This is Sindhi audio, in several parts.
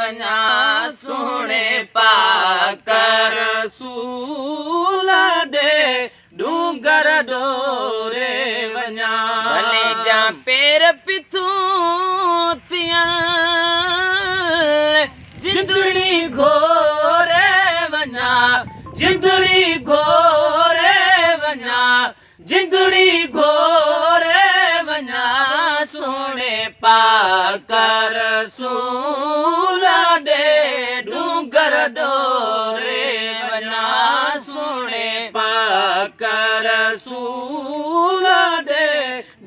وڃان سهڻي پاڪ رسول ڏي ڏونگر ڏوري وڃان. ڀلي جا پير پٿون ٿين جندڙي گهوري وڃان جندڙي گهوري وڃان جندڙي گهوري وڃان سهڻي پاڪ رسول ڏي ڏونگر ڏوري وڃان سهڻي پاڪ رسول ڏي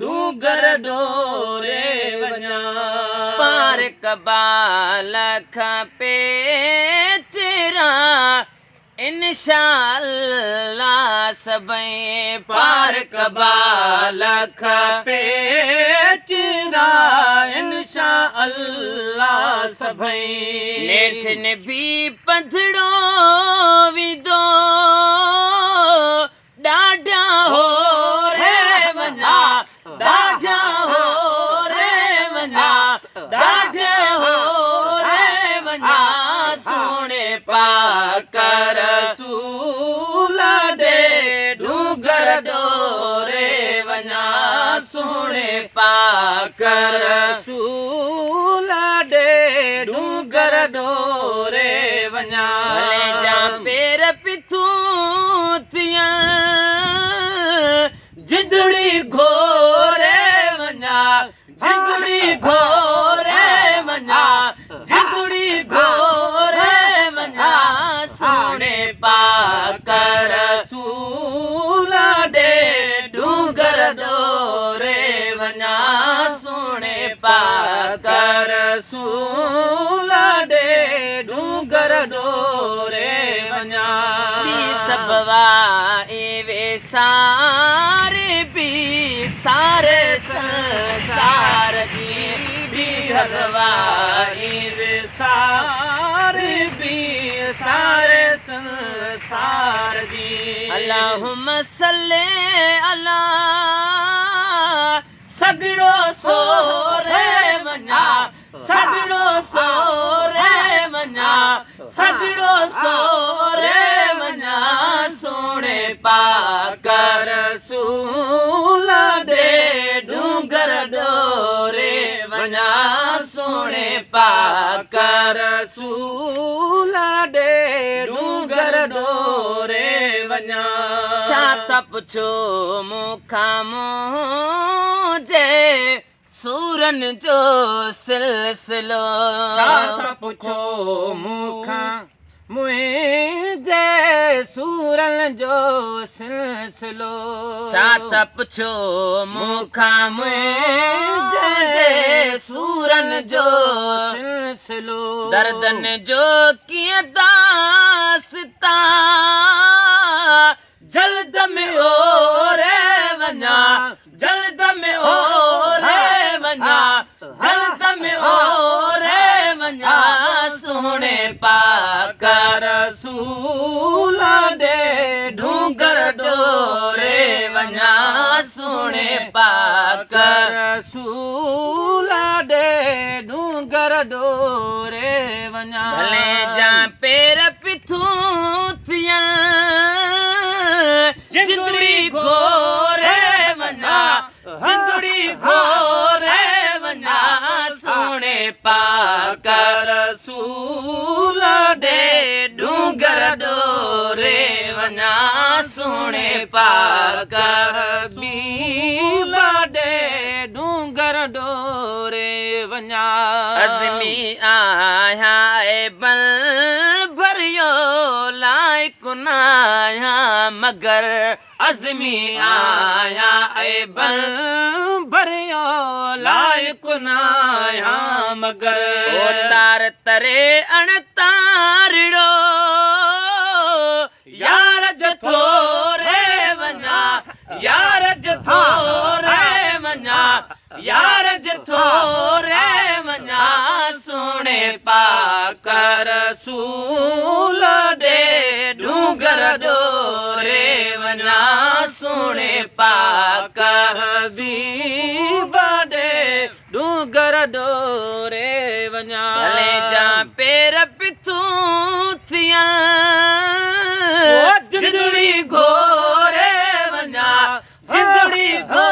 ڏونگر ڏوري وڃان. پار قبال کپي چران انشاء الله سڀئي پار ڪبا لک پيچرا انشاء الله سڀئي. نيٺ نڀي پنڌڙو ويندو ڏاڍا هوري وڃا ڏاڍا هوري وڃا ڏاڍا هوري وڃا سهڻي پاڪ رسول ڏي ڏونگر ڏوري وڃا سهڻي پاڪ رسول ڏي ڏونگر ڏوري وڃا. ڀلي جا پير پٿون ٿين جندڙي گهوري وڃان جندڙي گهوري وڃان جندڙي گهوري وڃان سهڻي پاڪ رسول ڏي ڏونگر ڏوري وڃان سهڻي پاڪ رسول ڏي ڏونگر ڏوري وڃان. ٻي سڀ وائي ويساري ٻي ساري سنسار جي ٻي سڀ وائي ويساري ٻي ساري سنسار جي. اللهم صلي علي سڳڙو سوري وڃان سڳڙو سوري وڃان سڳڙو سوري وڃان سهڻي پاڪ رسول ڏي ڏونگر ڏوري وڃان سهڻي پاڪ رسول ڏي ڏونگر ڏوري وڃان. ڇا ٿا پڇو مون کان منهنجي سورن جو سلسلو. ڇا ٿا پڇو مون کان منهنجي سورن جو سلسلو. ڇا ٿا پڇو مون کان منهنجي سورن جو سلسلو. دردن جو ڪيئن داستان جلد ۾ اوري وڃان جلد ۾ اوري وڃان جلد ۾ اوري وڃان سهڻي پاڪ رسول ڏي ڏونگر ڏوري وڃان سهڻي پاڪ رسول ڏي ڏونگر ڏوري وڃان. ڀلي جان پير پٿون ٿين جندڙي گهوري وڃان جندڙي گهوري وڃان سهڻي پاڪ رسول ڏي ڏونگر ڏوري وڃان سهڻي پاڪ رسول ڏي ڏونگر ڏوري وڃان. عزمي آهيان اي بل ڀريو لائق ناهيان مگر عزمي آهيان اي بل ڀريو لائق ناهيان مگر. او تار تري اڻ تارڙو يار جو ٿوري وڃان يار جو ٿوري وڃان يار جو ٿوري وڃان سهڻي پاڪ رسول ڏي ڏونگر ڏوري وڃان سهڻي پاڪ حبيب ڏي ڏونگر ڏوري وڃان. ڀلي جان پير گهوري.